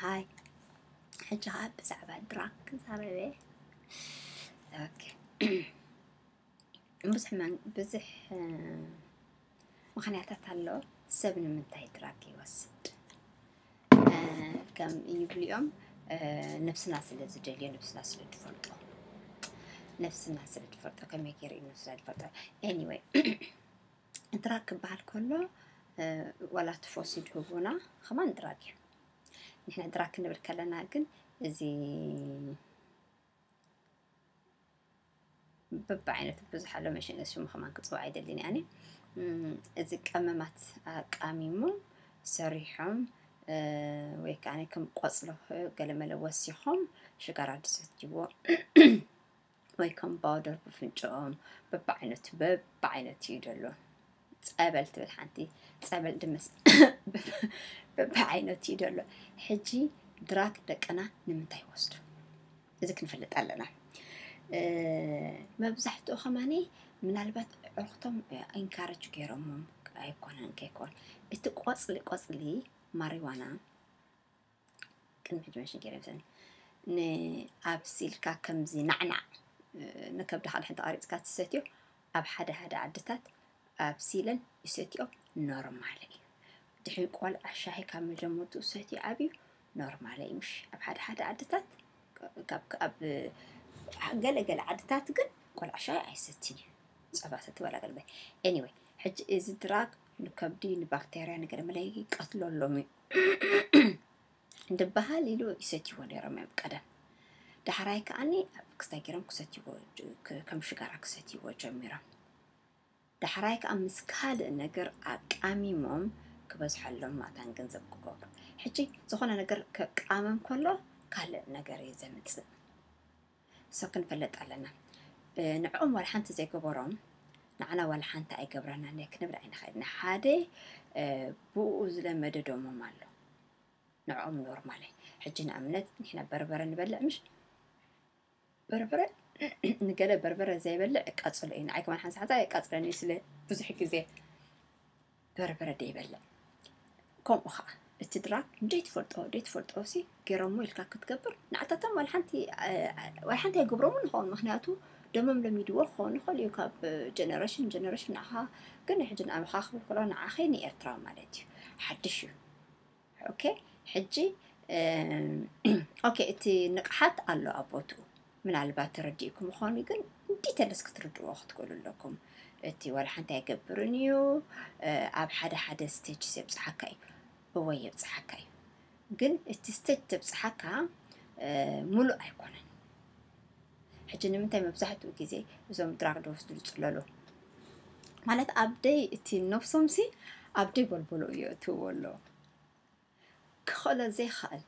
ኣይ ሕጂ ከዓ ብዛዕባ ድራግ ክዛረበ። ኦኬ። ብዙሕ መን ብዙሕ ምኽንያታት ኣሎ ሰብ ንምንታይ ድራግ ይወስድ። ከም ይብልኦም ነብስና ስለ ዝደልዮ፣ ነብስና ስለ ዝፈልጦ፣ ነብስና ስለ ዝፈልጦ፣ ከመይ ገይሩ እዩ ነብስና ዝፈልጦ? Anyway፣ ድራግ ክበሃል ከሎ ዋላ እቲ ፎሲድ ህቡና ከማን ድራግ እዩ። ንሕና ድራግ ክንብል ከለና ግን እዚ በብዓይነቱ ብዙሕ ኣሎ። መሸንገስ ሽሙ ከማን ክፅውዕ ኣይደልን እየ ኣነ። እዚ ቀመማት ኣቃሚሞም ሰሪሖም ወይ ከዓ ከም ቆፅሎ ገለመለ ወሲኾም ሽጋራ ዝሰትይዎ ወይ ከም ባውደር ብፍንጭኦም በብዓይነቱ በብዓይነቱ እዩ ዘሎ። ፀበል ትብል ሓንቲ ፀበል ድመስ በብዓይነቱ እዩ ዘሎ። ሕጂ ድራግ ደቅና ንምንታይ ይወስዱ? እዚ ክንፈልጥ ኣለና። መብዛሕትኡ ከማኒ ምናልባት ዕርክቶም ኢንካረጅ ገይሮሞም ኣይኮነን ከይኮን እቲ ቆፅሊ ቆፅሊ ማሪዋና ቅድሚ ሕጂ መሽን ገይረ ይመስለኒ ንኣብሲልካ ከምዚ ናዕናዕ ንከብድኻ ድሕን ተቓሪፅካ ትሰትዮ ኣብ ሓደ ሓደ ዓድታት ኣብሲለን ይሰትዮ ኖርማል እዩ። ድሕሪ ቆልዓ ሻሂ ካብ መጀመርትኡ ሰትዩ ዓብዩ ኖርማል እዩ። ምሽ ኣብ ሓደ ሓደ ዓድታት ኣብ ገለ ገለ ዓድታት ግን ቆልዓ ሻሂ ኣይሰትን እዩ። ፀባ ሰቲ ዋላ ገልበ anyway ሕጂ እዚ ድራግ ንከብዲ ንባክቴርያ ንገለ መለ ይቀትለሎም እዩ ድበሃል ኢሉ ይሰትይዎ ነይሮም እዮም ቀደም። ዳሕራይ ከዓኒ ኣብ ክስታይ ገይሮም ክሰትይዎ ከም ሽጋራ ክሰትይዎ ጀሚሮም። ዳሕራይ ከዓ ምስ ካልእ ነገር ኣቃሚሞም ክበዝሐሎም ማታን ገንዘብ ክገብሩ። ሕጂ ዝኾነ ነገር ከቃመም ከሎ ካልእ ነገር እዩ ዘምፅእ። ሰው ክንፈልጥ ኣለና። ንዕኦም ዋላ ሓንቲ ዘይገበሮም ንዓና ዋላ ሓንቲ ኣይገብረናን እየ ክንብል ኣይንኽእል። ንሓደ ብኡ ዝለመደ ደሞም ኣሎ። ንዕኦም ኖርማል እዩ። ሕጂ ንኣብነት ንሕና በርበረ ንበልዕ ምሽ በርበረ ንገለ በርበረ ዘይበልዕ እቃጽሎ እዩ። ንዓይ ከማን ሓንሳ ሓንሳ የቃጽለኒ ስለ ብዙሕ ግዜ በርበረ ደይበልዕ። ከምኡ ኸዓ እቲ ድራግ ደይትፈልጦ ደይትፈልጦ ሲ ገይሮሞ ኢልካ ክትገብር ንዓታቶም ዋላ ሓንቲ ኣይገብሮምን ይኸውን። ምክንያቱ ደሞም ለሚድዎ ክኸውን ይኽእል እዩ ካብ ጀነሬሽን ጀነሬሽን ንዓኻ ግን ሕጂ ንኣምኻ ክብል ከሎ ንዓኸይ ንኤርትራዊ ማለት እዩ ሓድሽ እዩ። ኦኬ ሕጂ ኦኬ እቲ ንቕሓት ኣሎ ኣብ ቦትኡ ምናልባት ተረዲእኩም ምዃኑ ግን እንዲተለስ ክትርድዎ ክትክእሉ ኣለኩም። እቲ ዋላ ሓንቲ ኣይገብርን እዩ ኣብ ሓደ ሓደ ስቴጅ የብፅሓካ እዩ እወ የብፅሓካ እዩ ግን እቲ ስቴጅ ተብፅሓካ ሙሉእ ኣይኮነን። ሕጂ ንምንታይ መብዛሕትኡ ግዜ እዞም ድራግ ዝወስዱ ዝፅለሉ ማለት ኣብ ደይ እቲ ነብሶም ሲ ኣብ ደይ በልበሉ እዩ እትዎ ኣሎ ክኽእሎ ዘይኽእል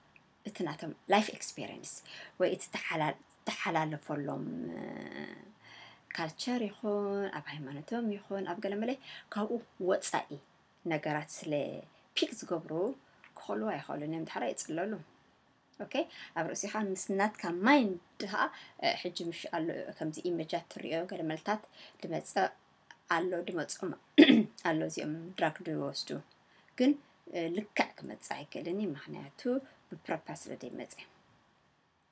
እቲ ናቶም ላይፍ ኤክስፔሪንስ ወይ እቲ ተሓላለፈሎም ካልቸር ይኹን ኣብ ሃይማኖቶም ይኹን ኣብ ገለመለ ካብኡ ወፃኢ ነገራት ስለ ፒክ ዝገብሩ ክኽእሉ ኣይኽእሉን እዮም ድሓራ ይፅለሉ ኦኬ ኣብ ርእሲኻ ምስ ናትካ ማይንድ ከዓ ሕጂ ምሽ ኣሎ ከምዚ ኢመጃት ትሪኦ ገለመልታት ድመፀ ኣሎ ድመፆም ኣሎ እዚኦም ድራግ ድወስዱ ግን ልክዕ ክመፅእ ኣይክእልን እዩ ምክንያቱ ብፕሮፓስ ስለ ዘይመፀ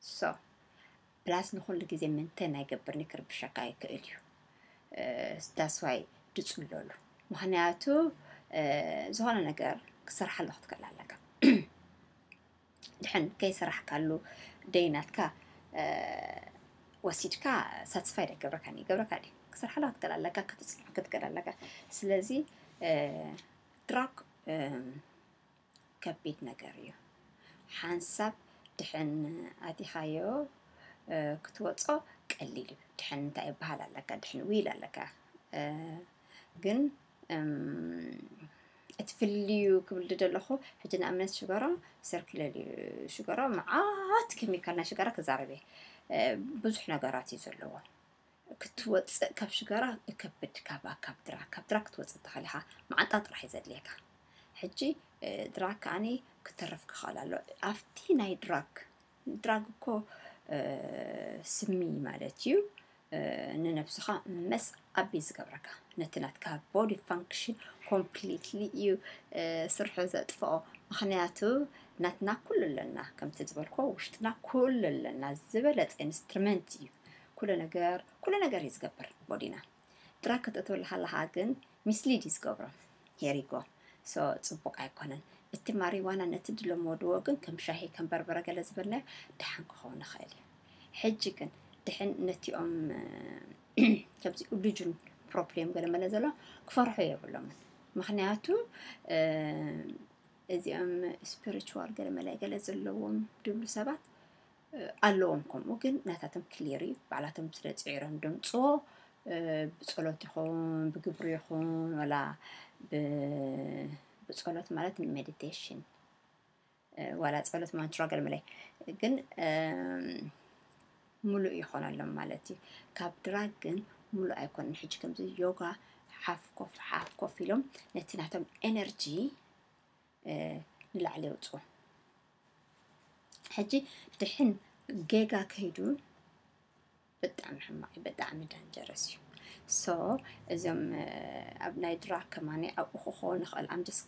ሶ ፕላስ ንኩሉ ግዜ ምንተን ኣይገብርኒ ክርብሸካ ይክእል እዩ ዳስዋይ ድፅለሉ ምክንያቱ ዝኾነ ነገር ክሰርሓሉ ክትክእል ኣለካ ድሕን ከይሰራሕካሉ ደይናትካ ወሲድካ ሳትስፋይድ ኣይገብረካን ይገብረካ ዲ ክሰርሓሉ ክትክእል ኣለካ ክትፅልሑ ክትክእል ኣለካ ስለዚ ድራግ ከቢድ ነገር እዩ ሓንሳብ ድሕን ኣቲኻዮ ክትወፆ ቀሊል እዩ ድሕን እንታይ ይበሃል ኣለካ ድሕን ዊል ኣለካ ግን እቲ ፍልልዩ ክብል ዝደለኹ ሕጂ ንኣብነት ሽጋራ ሰርክለል እዩ ሽጋራ መዓት ኬሚካል ናይ ሽጋራ ክዛረብ እየ ብዙሕ ነገራት እዩ ዘለዎ ክትወፅእ ካብ ሽጋራ እከብድ ካብ ካብ ድራ ካብ ድራ ክትወፅእ ትኽእል ኢኻ መዓንጣ ጥራሕ እዩ ዘድልየካ ሕጂ ድራግ ከዓኒ ክተርፍ ክኽእል ኣሎ ኣብቲ ናይ ድራግ ድራግ እኮ ስሚ ማለት እዩ ንነብስኻ መስ ኣቢ ዝገብረካ ነቲ ናትካ ቦዲ ፋንክሽን ኮምፕሊትሊ እዩ ስርሑ ዘጥፍኦ ምክንያቱ ናትና ኩሉ ኣለና፣ ከምቲ ዝበልኮ ውሽጥና ኩሉ ኣለና። ዝበለጸ ኢንስትሩመንት እዩ። ኩሉ ነገር ኩሉ ነገር እዩ ዝገብር ቦዲና። ድራግ ከተእትወላ ከለኻ ግን ሚስሊድ እዩ ዝገብሮ። ሄሪጎ ሶ ጽቡቕ ኣይኮነን። እቲ ማሪዋና ነቲ ድለመድዎ ግን ከም ሻሂ ከም በርበረ ገለ ዝበልናዮ ደሓን ክኸውን ይኽእል እዩ። ሕጂ ግን ድሕን ነቲኦም ከምዚ ኡሉጁን ፕሮብሌም ገለ መለ ዘሎ ክፈርሑ የብሎምን። ምክንያቱ እዚኦም ስፒሪቹዋል ገለ መለ ገለ ዘለዎም ድብሉ ሰባት ኣለዎም። ከምኡ ግን ናታቶም ክሊር እዩ። ባዕላቶም ስለ ጽዒሮም ደምፅዎ ብፀሎት ይኹን ብግብሪ ይኹን ወላ ብፀሎት ማለት ሜዲቴሽን ዋላ ፀሎት ማንትራ ገለ መለ ግን ሙሉእ ይኾነሎም ማለት እዩ። ካብ ድራግ ግን ሙሉእ ኣይኮነን። ሕጂ ከምዚ ዮጋ ሓፍ ኮፍ ሓፍ ኮፍ ኢሎም ነቲ ናቶም ኤነርጂ ንላዕሊ የውፅኡ። ሕጂ ድሕን ጌጋ ከይዱ ብጣዕሚ ሕማቕ እዩ፣ ብጣዕሚ ዳንጀረስ እዩ። ሶ እዞም ኣብ ናይ ድራግ ከማኒ ኣብኡ ክኾኑ ይኽእል። ኣምጀስ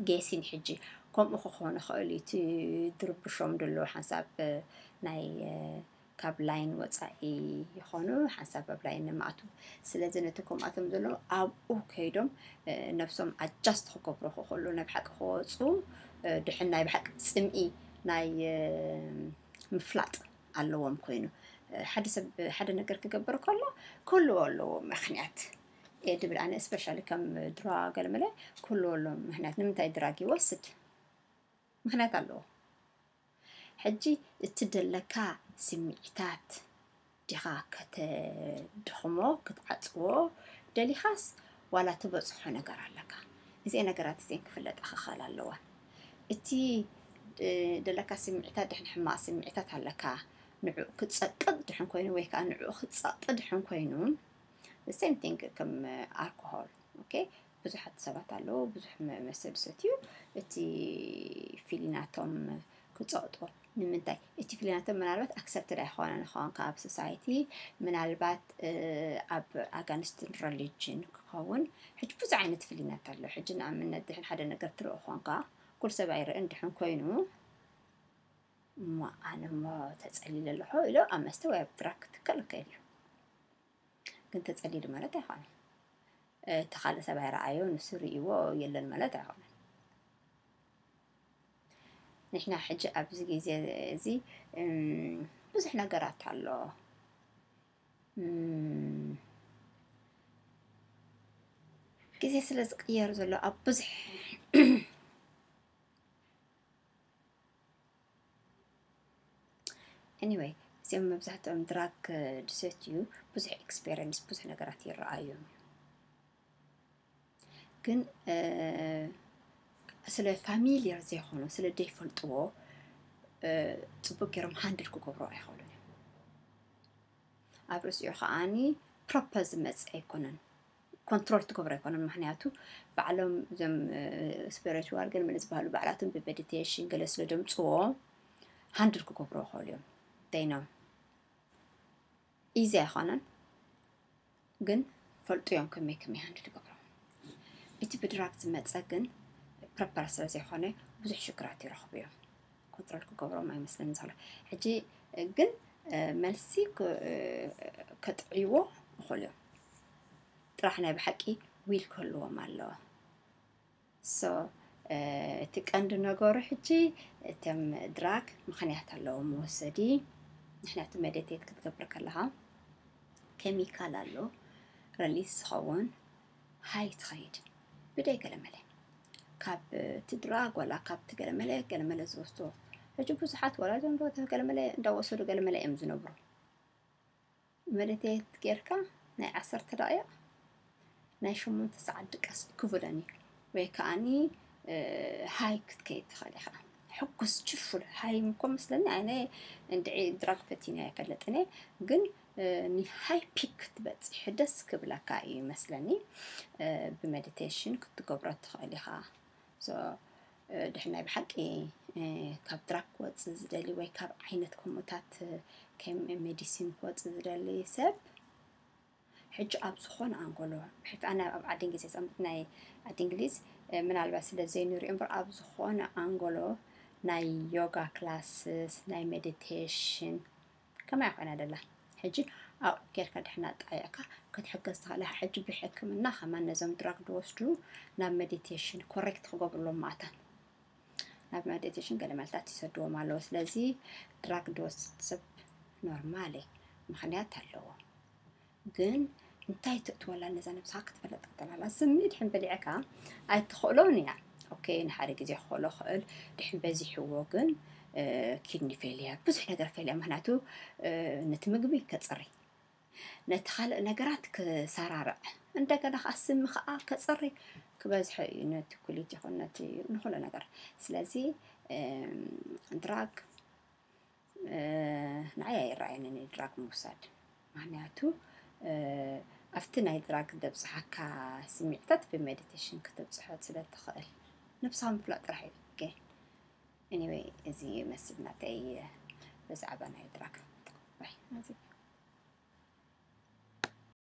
ጌሲን ሕጂ ከምኡ ክኾኑ ይኽእል እዩ። እቲ ድርብሾም ደሎ ሓንሳብ ናይ ካብ ላይን ወፃኢ ይኾኑ፣ ሓንሳብ ኣብ ላይን ንማእቱ። ስለዚ ነቲ ከምኣቶም ዘለዉ ኣብኡ ከይዶም ነብሶም ኣጃስት ክገብሩ ክኽእሉ፣ ናይ ብሓቂ ክወፁ ድሕን ናይ ብሓቂ ፅምኢ ናይ ምፍላጥ ኣለዎም ኮይኑ ሓደ ሰብ ሓደ ነገር ክገብር ከሎ ክህልዎ ኣለዎ ምክንያት። ድብል ኣነ ስፔሻሊ ከም ድራ ገለመለ ክህልዎ ኣለዎ ምክንያት። ንምንታይ ድራግ ይወስድ? ምክንያት ኣለዎ። ሕጂ እቲ ደለካ ስምዒታት ዲኻ ከተድኽሞ ክትዓጽዎ ደሊኻስ ዋላ ትበጽሖ ነገር ኣለካ? እዚኤ ነገራት እዚኤን ክፍለጣ ክኽእል ኣለወን። እቲ ደለካ ስምዒታት ድሕን ሕማቕ ስምዒታት ኣለካ ንዕኡ ክጸቅጥ ድሕን ኮይኑ ወይ ከዓ ንዕኡ ክጸቕጢ ድሕን ኮይኑ the same thing ከም ኣልኮሆል okay ብዙሓት ሰባት ኣለዉ ብዙሕ መስተ ዝሰትዩ እቲ ፊሊናቶም ክጸቕጦ ንምንታይ እቲ ፊሊናቶም ምናልባት ኣክሰፕትድ ኣይኮነን ይኸውን ካብ ሶሳይቲ ምናልባት ኣብ ኣጋንስትን ረሊጅን ክኸውን ሕጂ ብዙሕ ዓይነት ፊሊናት ኣሎ ሕጂ ንኣብነት ድሕን ሓደ ነገር ትርኢ ኾንካ ኩል ሰብ ኣይርእን ድሕን ኮይኑ እሞ ኣነ እሞ ተጸሊለ ኣለኹ ኢሎ ኣብ መስተ ወይ ኣብ ድራግ ክትከል ይኽእል እዩ ግን ተጸሊሉ ማለት ኣይኮነን እቲ ካልእ ሰብ ኣይረኣዮ ንሱ ርእይዎ የለን ማለት ኣይኮነን። ንሕና ሕጂ ኣብዚ ግዜ እዚ ብዙሕ ነገራት ኣሎ። ግዜ ስለ ዝቅየር ዘሎ ኣብ ብዙሕ anyway እዚኦም መብዛሕትኦም ድራግ ዝሰትዩ ብዙሕ ኤክስፔሪንስ ብዙሕ ነገራት ይረኣዮም ግን ስለ ፋሚሊየር ዘይኮኑ ስለ ዘይፈልጥዎ ፅቡቅ ገይሮም ሃንድል ክገብሩ ኣይኽእሉን እዮም ኣብ ርእሲኡ ከዓኒ ፕሮፐር ዝመፀ ኣይኮነን ኮንትሮል ትገብሮ ኣይኮነን ምክንያቱ ባዕሎም እዞም ስፒሪቹዋል ገለ መለ ዝበሃሉ ባዕላቶም ብሜዲቴሽን ገለ ስለ ደምፅዎ ሃንድል ክገብሩ ይኽእሉ እዮም they know ኢዚ ኣይኮነን ግን ፈልጡ እዮም ከመይ ከመይ ሃንድል ይገብሩ እቲ ብድራግ ዝመፀ ግን ፕሮፐር ስለ ዘይኮነ ብዙሕ ሽግራት ይረኽቡ እዮም ኮንትሮል ክገብሮም ኣይመስለኒ ዝኽእሉ ሕጂ ግን መልሲ ከጥዕይዎ ይኽእሉ እዮም ጥራሕ ናይ ብሓቂ ዊል ክህልዎም ኣለዎ so እቲ ቀንዲ ነገሩ ሕጂ እቶም ድራግ ምኽንያት ኣለዎ መወሰዲ ምክንያቱ መዲቴት ክትገብር ከለኻ ኬሚካል ኣሎ ረሊስ ዝኸውን ሃይ ትኸይድ ብደይ ገለመለ ካብ እቲ ድራግ ወላ ካብ እቲ ገለመለ ገለመለ ዝወስዶ ሕጂ ብዙሓት ወላ ዞም ገለመለ እንዳወሰዱ ገለመለ እዮም ዝነብሩ መደተየት ጌርካ ናይ ዓሰርተ ደቂቕ ናይ ሸሞንተ ሰዓት ድቃስ ክቡለን እዩ ወይ ከዓኒ ሃይ ክትከይድ ትኽእል ኢኻ ሕጉስ ችፉል ሃይ እኮ መስለኒ ኣነ እንድዒ ድራግ ፈቲነ ኣይፈልጥን እየ ግን ንሃይ ፒክ ክትበፅሕ ደስ ክብለካ እዩ መስለኒ ብሜዲቴሽን ክትገብሮ ትኽእል ኢኻ ድሕናይ ብሓቂ ካብ ድራግ ክወፅእ ዝደሊ ወይ ካብ ዓይነት ከምኡታት ከም ሜዲሲን ክወፅእ ዝደሊ ሰብ ሕጂ ኣብ ዝኾነ ኣንጎሎ ብሕልፊ ኣነ ኣብ ዓዲ እንግሊዝ ናይ ዓዲ እንግሊዝ ምናልባት ስለ ዘይንሪኦ እምበር ኣብ ዝኾነ ኣንጎሎ ናይ ዮጋ ክላስስ ናይ ሜዲቴሽን ከማይ ኮይና ደላ። ሕጂ ኣብኡ ጌርካ ድሕና ጣየዕካ ክትሕገዝ ትኽእል። ሕጂ ብሕክምና ከማን ነዞም ድራግ ዝወስዱ ናብ ሜዲቴሽን ኮሬክት ክገብሩሎም ማእታን ናብ ሜዲቴሽን ገለ መልታት ይሰድዎም ኣለዎ። ስለዚ ድራግ ዝወስድ ሰብ ኖርማል ምኽንያት ኣለዎ። ግን እንታይ ትእትወላ ነዛ ነብስኻ ክትፈለጥ ቀጠላላ ስሚ ድሕን በሊዕካ ኣይትኽእሎን እያ። ኦኬ፣ ንሓደ ግዜ ክኽእሎ ክእል ድሕን በዚሕዎ ግን ኪድኒ ፌልያ ብዙሕ ነገር ፌልያ ምክንያቱ ነቲ ምግቢ ከፅሪ ነቲ ካልእ ነገራት ክሰራርዕ እንደገና ከዓ ስሚ ከዓ ከፅሪ ክበዝሐ እዩ ነቲ ኩሊት ይኹን ነቲ ንኩሉ ነገር። ስለዚ ድራግ ንዓይ ኣይረኣየንን እዩ ድራግ ምውሳድ። ምክንያቱ ኣብቲ ናይ ድራግ ዘብፅሓካ ስምዒታት ብሜዲቴሽን ክትብፅሖ ስለ ትኽእል ነብስኻ ምፍላጥ ጥራሕ እዩ። ግን anyway እዚ ይመስል ናተይ ብዛዕባ ናይ ድራግ። ባይ።